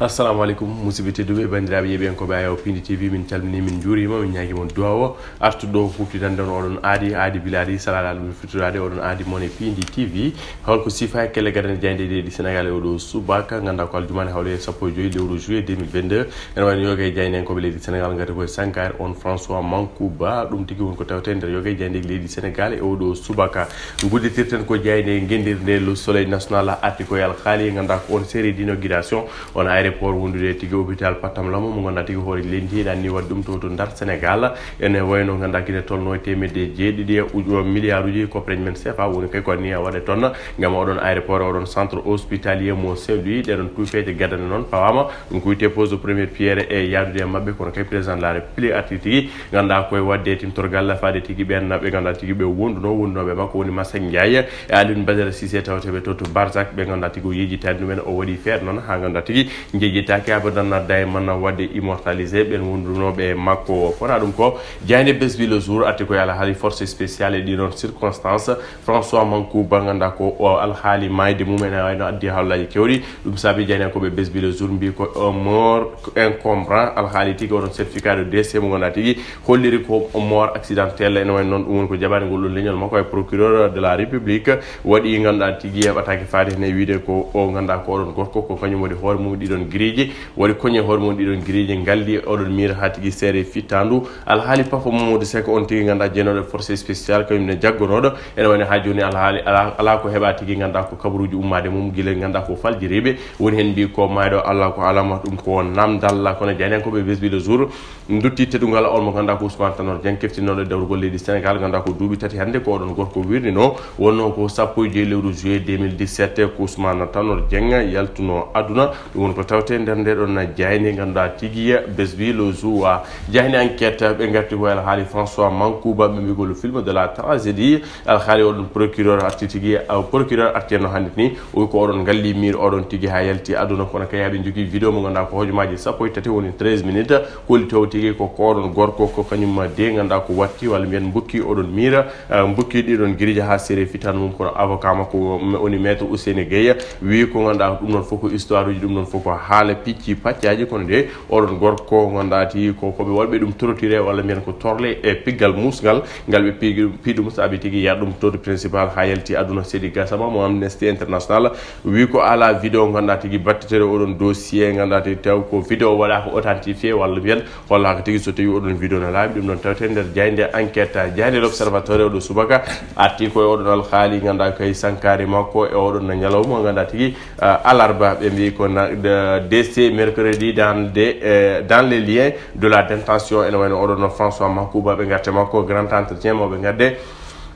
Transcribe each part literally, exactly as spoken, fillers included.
Assalamu aleykum, musidɓe tedduɓe, banndiraaɓe yeeɓiyankooɓe Ayaw Pindi T V, min calminii, min njuuriima, min ñaagii mon duwaawo artuɗo ɗo huuɓtinande on oɗon aadi, aadi bilaaɗi, salaaɗo ɗum fittoraade oɗon aadi mon e Pindi T V. Holko sifa e kelle gadane jaaynde leydi Sénégal e oɗo subaka, nganndaa ko aljumaane hawle e sappo e joy lewru juillet deux mille vingt-deux. Ene wayno yoga e jaayndiyankooɓe leydi Sénégal, ngati koye sankaare on François Mancouba, ɗum tigi woni ko tawte nder yoga e jaaynde leydi Sénégal e oɗo subaka. Ngudditirten ko jaaynde ngenndirnde Le Soleil National, arti koye alhaali, nganndaa ko on série d'inauguration on aéroport wondude e tigi hôpital Pattam Lamo, mo nganndaa tigi hoore leydi ndi ene anni waɗde ɗum to, to Ndar Sénégal. Ene wayno nganndaa kine tolno e teemedde jeeɗiɗi e uju milliard uji koppareeji men C F A woni kay ko anniya waɗe toon ngam oɗon aéroport, oɗon centre hospitalier mo Saint-Louis. Ɗeɗon tuufeeje gadane noon pawaama, ɗum ko wiyetee pose de première pierre e yaadude e maɓɓe, kono kay président de la République arti tigi nganndaa koye waɗde e timtorgal faade tigi ɓeen ɓe nganndaa tigi ɓe wonduno, wondunooɓe makko woni Massek Ndiaye e Alioune Badara Cissé, tawteeɓe to, to Barzak, ɓe nganndaa tigi o yejjitaani ɗumen, o waɗi feere noon haa nganndaa tigi njejjitaaki abadan, adda e man waɗde immortalisé ɓeen wondunooɓe e makko. Fota ɗum ko jaaynde Besbi Le Jour arti koye alhaali force spéciale e ɗiɗon circonstance, François Mancouba, nganndaa ko o alhaali maayde mum ene wayno addi haalaaji keewɗi. Ɗum saabi jaayndiyankooɓe Besbi Le Jour mbii ko un mort incombant, alhaali tigi oɗon certificat de décès mo nganndaa tigi holliri ko mort accidentel. Ene wayno noon ɗum woni ko jaɓaani ngol ɗon leñol makko e procureur de la République waɗi nganndaa tigi heɓataake faade heen e wiide ko o nganndaa ko oɗon gorko ko kañum waɗi hoore mum ɗiɗon giriiji, waɗi koñe hoore mum ɗiɗon giriiji, ngalli oɗon miira haa tigi seere fittaandu. Alhaali Papa Mamadou Seck on tigi nganndaa jeenooɗo e force spéciale kañum ne jaggonooɗo. Ene wayno haa jooni alhaali alaa, alaa ko heɓa tigi nganndaa ko kabaruuji ummaade mum gila nganndaa ko faljiriiɓe. Woni heen mbii ko maayɗo alaa ko alama ɗum ko namdal, kono jaayndiyankooɓe Besbi Le Jour ndutti teddungal on mo nganndaa ko Ousmane Tanor Dieng, keftinooɗo dewrugol leydi Sénégal, nganndaa ko duuɓi tati hannde ko oɗon gorko wirnino, wonno ko sappo e joy lewru juillet deux mille dix-sept ko Ousmane Tanor Dieng yaltuno aduna. Ɗum woni ko tawte nder nde ɗon jaaynde nganndaa tigi Besbi Le Jour. Jaaynde Enquête ɓe ngarti ko alhaali François Mancouba, ɓe mbii ko le film de la tragédie, alhaali oɗon procureur arti tigi, aw, procureur arti no hannde ni, o wi ko oɗon ngalli miir oɗon tigi haa yalti aduna, kono kay aɓe njogii vidéo mo nganndaa ko hojomaaji sappo e tati woni treize minutes, kolli taw tigi ko ko oɗon gorko ko kañum de nganndaa ko watti walla mbiyen mbukki oɗon miira, eh, mbukki ɗiɗon giriija haa seere fittaandu mum, kono avocat makko woni maître Ousseynou Gueye wi ko nganndaa ɗum noon fof ko histoire uji, ɗum noon fof ko haala picci paccaaji, kono de oɗon gorko nganndaa tigi ko, ko ɓe waɗɓe ɗum torturé walla mbiyen ko torle e piggal musngal, ngal ɓe piigi ɗum, pii ɗum saabi tigi yaha ɗum to, to principal haa yalti aduna. Seydi Gassama mo Amnesty International wi ko alaa vidéo nganndaa tigi batteteeɗo oɗon dossier nganndaa tigi taw ko vidéo waɗaaka authentifié walla mbiyen hollaaka tigi so tawi oɗon vidéo no laaɓi. Ɗum noon tawte nder jaaynde Enquête. Jaaynde L'Observateur e oɗo subaka arti koye oɗon alhaali nganndaa kay sankaare makko e oɗon ñalawma nganndaa tigi, ah, alarba, ɓe mbii ko na, de, décès mercredi dans des, eh, dans les liens de la détention. Ene wayno oɗon no François Mancouba ɓe ngarte makko grand entretien mo ɓe ngadde.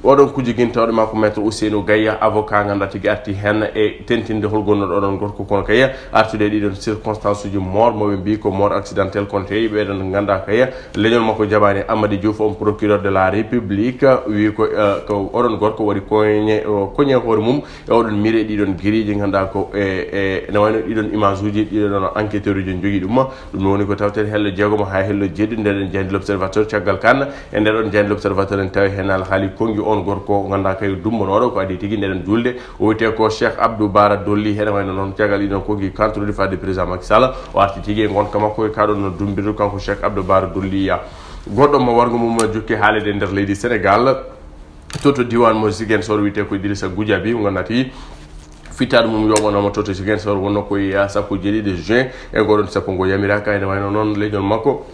Oɗon kujjigintooɗo makko maître Ousseynou Gaye avocat nganndaa tigi arti heen e tentinde hol gonnoɗo oɗon gorko, kono kay artude e ɗiɗon circonstance uji mort mo ɓe mbii ko mort accidentel, kono tawi ɓeɗon nganndaa kay leñol makko jaɓaani. Amady Diouf on procureur de la République wi ko, eh, ko oɗon gorko waɗi koñe, o, koñe hoore mum e oɗon miire ɗiɗon giriiji nganndaa ko e, e, ene wayno ɗiɗon image uji ɗiɗon enquêteur uji jogii ɗum. Ɗum woni ko tawten hello jeegomo haa hello jeeɗiɗi nder ɗen jaaynde L'Observateur. Caggal kan e nder ɗon jaaynde L'Observateur en tawi heen alhaali konngi on gorko nganndaa kay dumbanooɗo ko adii tigi ndeɗen juulde o wiyetee ko Cheikh Abdou Bara Dolly. Hene wayno noon caggal ɗiɗon konngi kantorɗi faade président Macky Sall o arti tigi e ngonka makko e kaɗon no dumbirdu kanko Cheikh Abdou Bara Dolly ya. Goɗɗo mo warngo mum jokki haalede nder leydi Sénégal to, to diiwaan mo Ziguinchor wiyetee ko Idrissa Goudiaby, mo nganndaa tigi fittaandu mum yooɓanaama to, to Ziguinchor wonno ko e sappo e jeeɗiɗi juin e ngoɗon sappo ngo yamiraaka. Ene wayno noon leñol makko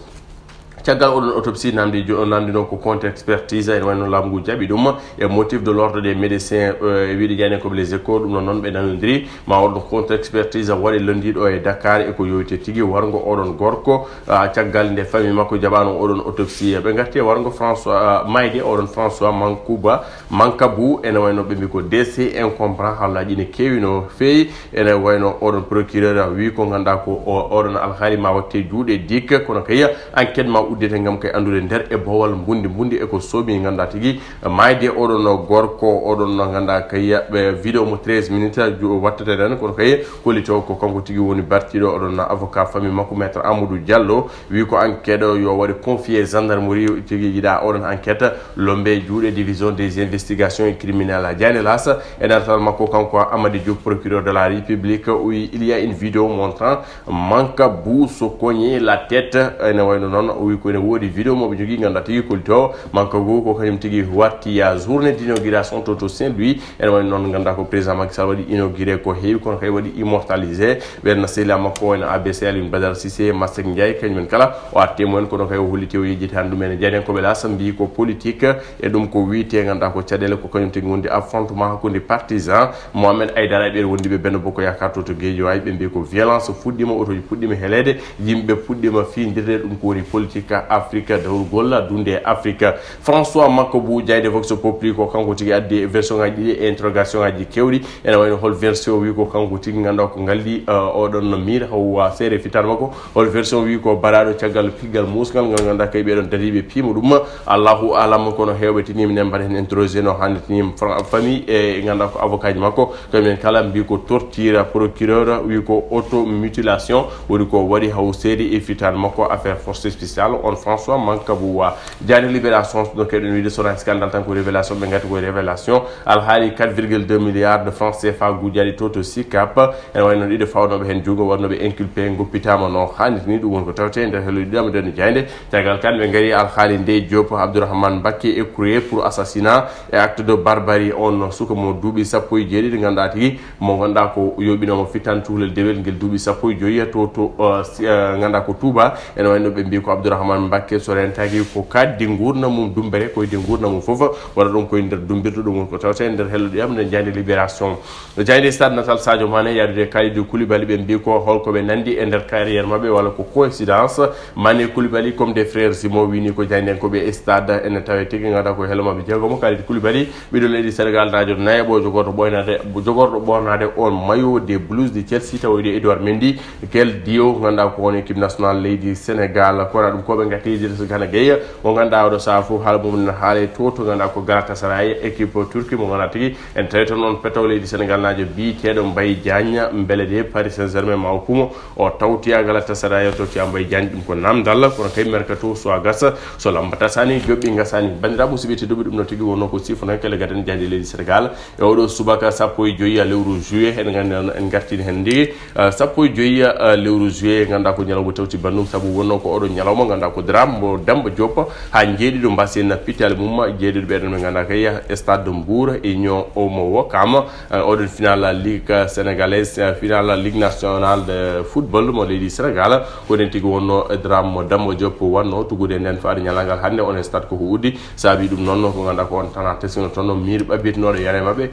caggal oɗon autopsie namdi jo-, namdi noon ko contre expertise, ene wayno laamu ngu jaɓi ɗum e motif de l'ordre des médecins, eh, e wiide jaayndiyankooɓe Les Échos. Ɗum noon noon ɓe nanodiri ma oɗon contre expertise waɗe lonndiiɗo e Dakar e ko yowite tigi warngo oɗon gorko, ah, caggal nde famille makko jaɓaano oɗon autopsie. Ɓe ngarti e warngo François, ah, mayde oɗon François Mancouba, Mancabou, ene wayno ɓe mbi ko décès incombant, haalaaji ne keewi no feewi. Ene wayno oɗon procureur wi ko nganndaa ko o, oɗon alhaali ma watte juuɗe dikke, kono kay enquête ma Uddete ngam kay anndude nder e boowal mbundi mbundi e ko soomi nganndaa tigi maayde oɗon gorko, oɗon nganndaa kay ɓe vidéo mo treize minutes ju-, wattete ɗen, kono kay kollitoo ko kanko tigi woni bartiiɗo oɗon avocat famille makko, maître Amadou Diallo, wi ko enquête o yo waɗe confier gendarmerie tigi yiɗa oɗon enquête lombe juuɗe division des investigations et criminelles. Jayne Las e dartal makko kanko Amady Diop, procureur de la République, wi il y a une vidéo montrant Manka Bou se cogner la tête, ene wayno noon o wi ko ene woodi vidéo mo ɓe jogii nganndaa tigi kollitoo Manka Bou ko kañum tigi watti ya journée d'inauguration to to Saint-Louis, ene wayno noon nganndaa ko président Macky Sall waɗi inauguré ko heewi kono kay waɗi immortalisé ɓen sehilaa makko wayno A B C Alioune Badara Cissé, Masek Ndiaye, kañum en kala o arti e mumen kono kay o holliti o yejjitaani ɗum en. Jaynen ko ɓe laasa mbiyi ko politique e ɗum ko wiyetee nganndaa ko caɗeele ko kañum tigi wondi affrontement hakkunde partisan Mohamed Aydara e ɓeen wondiiɓe Benno Bokk Yaakaar to to Guédiawaye, ɓe mbiyi ko violence fuɗɗiima, otooji puɗɗiima heleede, yimɓe puɗɗiima fiyndirde, ɗum ko woni politique Afrique dawrugol dunnde e Afrique. François Mancabou, jayde Vox Populi, ko kanko tigi addi version ngaji ɗiɗi e interrogation ngaji keewɗi, ene wayno hol version wi ko kanko tigi nganndaa ko ngaldi, eh, oɗon miir hawa seere fitaare makko, hol version wi ko baraaɗo caggal piggal muusngal ngal nganndaa kay ɓeɗon dariiɓe piima ɗum. Allahu alam, kono heewɓe tiniima ne mbaɗa heen interrogé no hannde tiniima fra-, famille e nganndaa ko avocat ji makko, kamɓe kala mbi ko torture, procureur wi ko automutilation woni ko waɗi haw seedi e fitaare makko affaire force spéciale on François Mancabou wa. Jayde Libération no keɗen wiide sona scandale tan ko révélation ɓe ngati ko révélation alhaali quatre virgule deux milliards de francs C F A gujjaɗi to to SICAP. Ene wayi noon ɗiɗo fawnooɓe heen junngo waɗnooɓe inculpé ngoppitaama no haanirta ni. Ɗum woni ko tawetee nder hello ɗiɗo amen nden jayde. Caggal kan ɓe ngari alhaali nde Diop Abdourahmane Mbacké écroué pour assassinat et acte de barbarie. On suka mo duuɓi sappo e jeeɗiɗi nganndaa tigi mo nganndaa ko yoɓinooma fittan cukalel dewel ngel duuɓi sappo e joyi to to, eh, si, eh, nganndaa ko Touba. Ene wayi no ɓe mbi ko Abdourahmane Mbacké so rentaki ko kaddi nguurna mum dumbere koyde nguurna mum fof waɗa ɗum koye nder dumbirɗo. Ɗum woni ko tawetee nder hello ɗiɗo amen nden jayde Libération. Jayde Stade natal Sadio Mané yaadude Kalidou Koulibaly, ɓe mbi ko holko ɓe nandi e nder carrière maɓɓe walla ko coïncidence. Mané Koulibaly comme des frères jumeaux wini ko jaydenkoɓe Stade ene tawe tigi ngada ko helo maɓɓe jeegomo. Kalidou Koulibaly ɓiɗo leydi Sénégal najo nayaɓo jogorɗo ɓoynade jogorɗo ɓornade on maillot des Blues de Chelsea tawoyde Edouard Mendy. Quel duo nganndaa ko on équipe nationale leydi Sénégal kono ɗum ko ɓe ngati Idrissa Gana Gueye mo nganndaa oɗo saha fof haala mum ne haale to to nganndaa ko Galatasaray équipe turki mo nganndaa tigi en tawi toon on petaw leydi Sénégal naajo biyeteeɗo Mbaye Diagne mbele de Paris Saint-Germain ma o kumo o tawtoya Galatasaray o tawtoya Mbaye Diagne. Ɗum ko namdal kono kay mercato so a gasa so lamba tasani joɓɓi ngasani. Banndiraaɓe musidɓe tedduɓe ɗum no tigi wonno ko sifono kele gaden jaaji leydi Sénégal e oɗo subaka sappo e joyi lewru juillet en nganndaa en ngartini heen ndigi. Eh, sappo e joyi, eh, lewru juillet, nganndaa ko ñalawma tawti banndum, sabu wonnoo ko oɗo ñalawma, nganndaa ko drame mo Demba Diop, haa njeeɗiɗo mbasen pittaali mum, jeeɗiɗo ɓeɗon ɓe nganndaa kay, eh, Stade de Mbour, Union Omo Ouakam, eh, oɗon final Ligue sénégalaise, eh, final Ligue nationale de football mo leydi Sénégal, ko nden tigi wonnoo, eh, drame mo Demba Diop wannoo, tugude nden faade ñalawma ngal hannde, on stade ko ko uddi, saabi ɗum noon, ko nganndaa ko on tan a teskino toon, miir ɓaɓɓitinooɗo yare maɓɓe,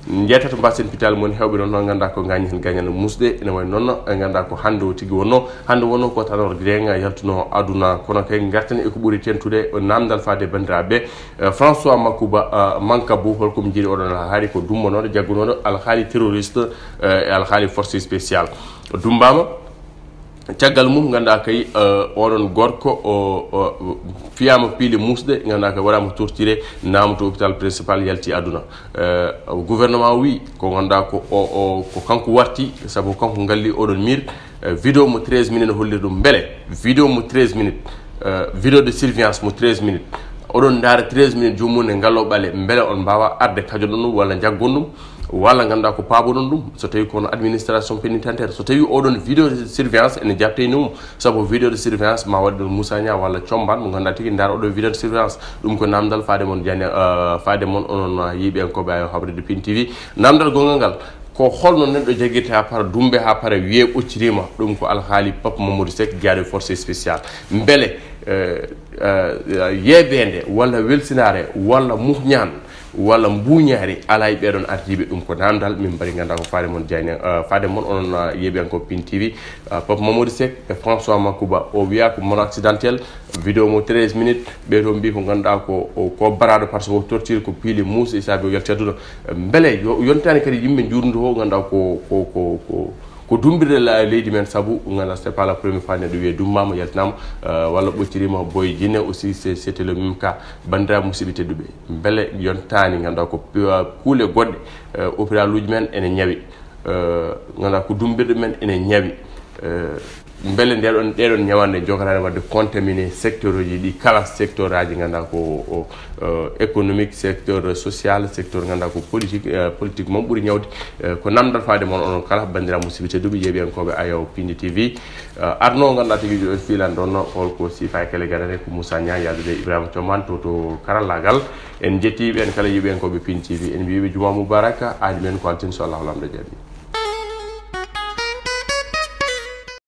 Njeetato mbasen pitaali mon heewɓe noon, noon nganndaa ko ngaañi heen gaañal musɗe. Ene wayi noon, en nganndaa ko hannde o tigi wonnoo. Hannde wonnoo ko Tanor Dieng yaltunoo aduna. Kono kay, ngarten e ko ɓuri tentude, o naamndal faade e banndiraaɓe. Eh, François Makuba, eh, Mankabou, holko mi njiri oɗon alhaali ko dumbanooɗo, jaggunooɗo alhaali terroriste, eh, e alhaali force spéciale. Dumbaama. Caggal mum, nganndaa kay, eh, oɗon gorko, o, o, o fiyaama piili muusɗe, nganndaa kay waɗaama torturé, naama to hôpital principal, yalti aduna. Eh, gouvernement o wi, ko nganndaa ko o, o, ko kanko warti, sabu kanko ngalli oɗon miir, eh, vidéo mo treize minutes holliri ɗum. Mbele vidéo mo treize minutes, eh, vidéo de surveillance mo treize minutes, oɗon ndaara treize minutes, joomum ne ngallo ɓale, mbele on mbaawa arde kajoɗon ɗum walla njaggon ɗum? Walla nganndaa ko paaboɗon ɗum, so tawii kono administration pénitentiaire, so tawii oɗon vidéo de surveillance ene jaɓteyni mum, sabu vidéo de surveillance ma waɗ ɗon musanya walla comban mo nganndaa tigi ndaar oɗo vidéo de surveillance. Ɗum ko naamndal faade mon jani, eh, faade mon onon, eh, yiɓe en ko ɓe ayo habrede Pin T V. Naamndal gonngal ngal, ko holno neɗɗo jagirta haa para dumbe haa para wiye ɓocciriima? Ɗum ko alhaali Pape Mamadou Seck, jaaɗo force spéciale. Mbele, eh, eh, yeebeende walla welsinaare walla muhñaan walla mbuuñaari alaa e ɓeeɗon ardiiɓe? Ɗum ko naamndal min mbaɗi nganndaa ko faade mon jayne, eh, faade mon onon, eh, yeeɓiyankooɓe Pin T V. Eh, Pape Mamadou Seck e François Makuba, o wiyaa ko mort accidentel, vidéo mo treize minutes, ɓee to mbii ko nganndaa ko, o, ko baraaɗo par ce que o torture ko piili muus e saabi o yalti aduna. Mbele yo, yontaani kadi yimɓe njuurndu o nganndaa ko, ko, ko, ko, Ko dumbirde la leydi men, sabu ngannduɗaa, c'est pas la première fois neɗɗo wiye dumbaama, yaltinaama, euh, walla ɓocciriima, boy jinne aussi, c'est, c'était le même cas. Banndiraaɓe musidɓe tedduɓe, mbele yontaani ngannduɗaa ko pi-, kuule goɗɗe, euh, hôpitaluuji men ene ñawi, euh, ngannduɗaa ko dumbirɗe men ene ñawi, euh, mbele ndeɗon, ɗeɗon ñawande jogataani waɗde contaminé secteur uji ɗi kala, secteur aji ngannduɗaa ko o, euh, économique, secteur social, secteur ngannduɗaa ko politique, euh, politique moom ɓuri ñawde. Euh, ko namdal faade mon onon kala, banndiraaɓe musidɓe tedduɓe, yeeɓiyankooɓe Ayo Pindi T V. Euh, arno ngannduɗaa tigi ɗo filan ɗon, holko sifa e kele gadane, ko Moussa Niang, yaadude Ibrahima Thioman to, to karallagal. En jetti ɓen kala yeeɓiyankooɓe Pindi T V, en mbiɓe juma mubarak, aadi men ko altine so Allahu Lamɗo jaɓi.